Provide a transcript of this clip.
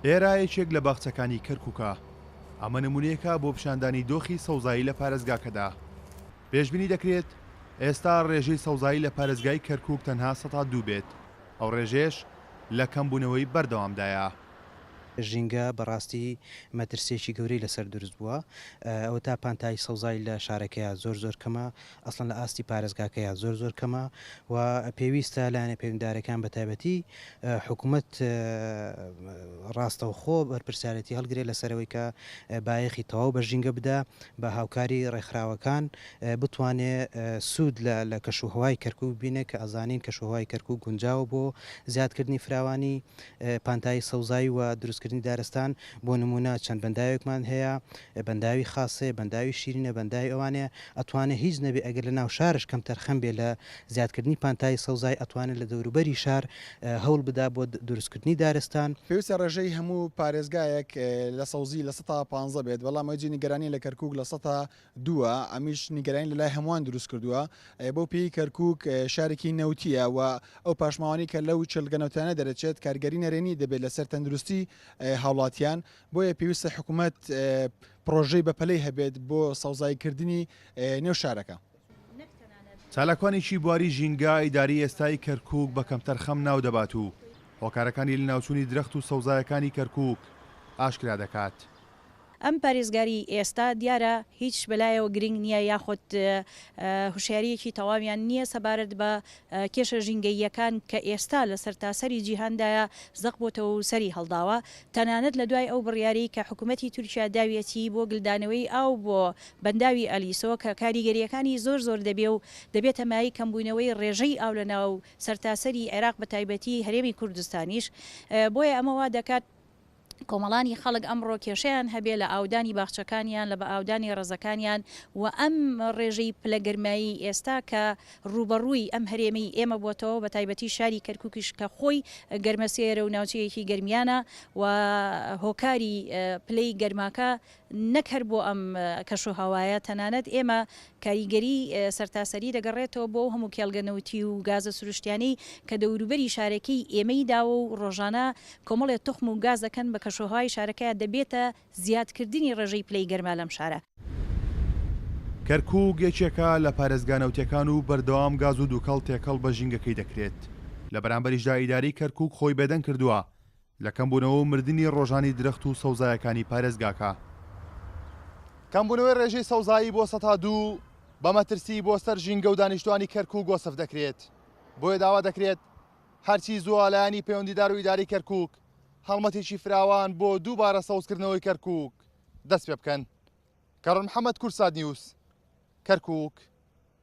ئێرە یەکێک لە باخچەکانی کەرکوکە، ئەمە نمونەیەکە بۆ پیشاندانی دۆخی سەوزایی لە پارێزگاکەدا. پێشبینی دەکرێت ئێستا ڕێژەی سەوزایی لە پارێزگای کەرکوک تەنها سەتا دوو بێت، ئەو ڕێژەیەش لە کەمبوونەوەی بەردەوامدایە. ژینگە بەڕاستی مەترسیەکی گەورەی لەسەر دروست بووە ئەوەتا پانتایی سەوزایی لە شارەکەیا زۆر زۆر کەمە ئەسڵەن لە ئاستی پارێزگاکەیا زۆر زۆر کەمە و پێویستە لایەنە پەیوەندیدارەکان بە تایبەتی حکومەت ڕاستەوخۆ بەرپرسیارێتی هەڵگرێت لەسەرەوەی کە بایەخی تەواو بە ژینگە بدا بە هاوکاری ڕێکخراوەکان بتوانێ سوود لە لە کەشوهەوای کەرکوک ببینێ کە ئەزانین کەشوهەوای کەرکوک گونجاوە بۆ زیادکردنی فراوانی پانتایی سەوزایی و دروستکردنی دارستان، بۆ نموونە چەند بەنداوێکمان هەیە، بەنداوی خاسێ، بەنداوی شیرینە، بەنداوی ئەوانەیە، ئەتوانێ هیچ نەبێ ئەگەر لە ناو شارش کەمتەرخەم بێ لە زیادکردنی پانتایی سەوزایی ئەتوانێ لە دەوروبەری شار هەوڵ بدا بۆ دروستکردنی دارستان. پێویستە ڕێژەی هەموو پارێزگایەک لە سەوزی 15% بێت، بەڵام ئەوەی جێی نیگەرانیە لە کەرکوک 2% ە، ئەمیش نیگەرانی لەلای هەمووان دروست کردووە، بەو پێیەی کەرکوک شارێکی نەوتییە و ئەو پاشماوانەی کە لەو کێڵگە نەوتیانە دەرەچێت کاریگەری نەرێنی دەبێت لەسەر تەندروستی هاوڵاتیان، بۆیە پێویستە حکومەت پڕۆژەی بەپەلەی هەبێت بۆ سەوزاییکردنی نێو شارەکە. چالاکوانێکی بواری ژینگە ئیداری ئێستای کەرکوک بە کەمتەرخەم ناو دەبات و هۆکارەکانی لەناوچوونی درەخت و سەوزایەکانی کەرکوک ئاشکرا دەکات. ئەم پارێزگاری ئێستا دیارە هیچ بەلایەوە گرنگ نییە یاخود هوشیارییەکی تەواویان نییە سەبارەت بە کێشە ژینگەییەکان کە ئێستا لە سەرتاسەری جیهاندایە زەق بۆتەوە و سەری هەڵداوە تەنانەت لە دوای ئەو بڕیارەی کە حکومەتی تورکیا داویەتی بۆ گلدانەوەی ئاو بۆ بەنداوی ئەلیسۆ کە کاریگەرییەکانی زۆر زۆر دەبێ و دەبێتە مایەی کەمبوونەوەی ڕێژەی ئاو لە ناو سەرتاسەری عێراق بە تایبەتی هەرێمی کوردستانیش بۆیە ئەمە وا دەکات کۆمەڵانی خەڵک ئەمڕۆ کێشەیان هەبێ لە ئاودانی باخچەکانیان، لە بە ئاودانی ڕەزەکانیان و ئەم ڕێژەی پلە گەرمایی ئێستا کە ڕووبەڕووی ئەم هەرێمەی ئێمە بۆتەوە بە تایبەتی شاری کەرکووکیش کە خۆی گەرمەسێرە و ناوچەیەکی گەرمیانە و هۆکاری پلەی گەرماکە نەک هەر بۆ ئەم کەشوهەوایە، تەنانەت ئێمە کاریگەری سەرتاسەری دەگەڕێتەوە بۆ ئەو هەموو کێڵگە نەوتی و گازە سروشتیانەی کە دەوروبەری شارەکەی ئێمەی داوە و ڕۆژانە کۆمەڵێ توخم و گاز دەکەن بە کەشوهەوای شارەکە دەبێتە زیادکردنی ڕێژەی پلەی گەرما لەم شارە. کەرکوک یەکێکە لە پارێزگا نەوتیەکان و بەردەوام گاز و دوکەڵ تێکەڵ بە ژینگەکەی دەکرێت، لە بەرامبەریشدا ئیدارەی کەرکوک خۆی بێدەنگ کردووە لە کەمبوونەوە و مردنی ڕۆژانی درەخت و سەوزایەکانی پارێزگاکە. کەمبوونەوەی ڕێژەی سەوزایی بۆ سەتا دوو بە مەترسی بۆ سەر ژینگە و دانیشتوانی کەرکوک وەسف دەکرێت، بۆیە داوا دەکرێت هەرچی زووە لایەنی پەیوەندیدار و ئیدارەی کەرکوک هەڵمەتێکی فراوان بۆ دووبارە سەوزکردنەوەی کەرکوک دەستپێبکەن. کارۆن محەمەد، کوردسات نیوز، کەرکوک.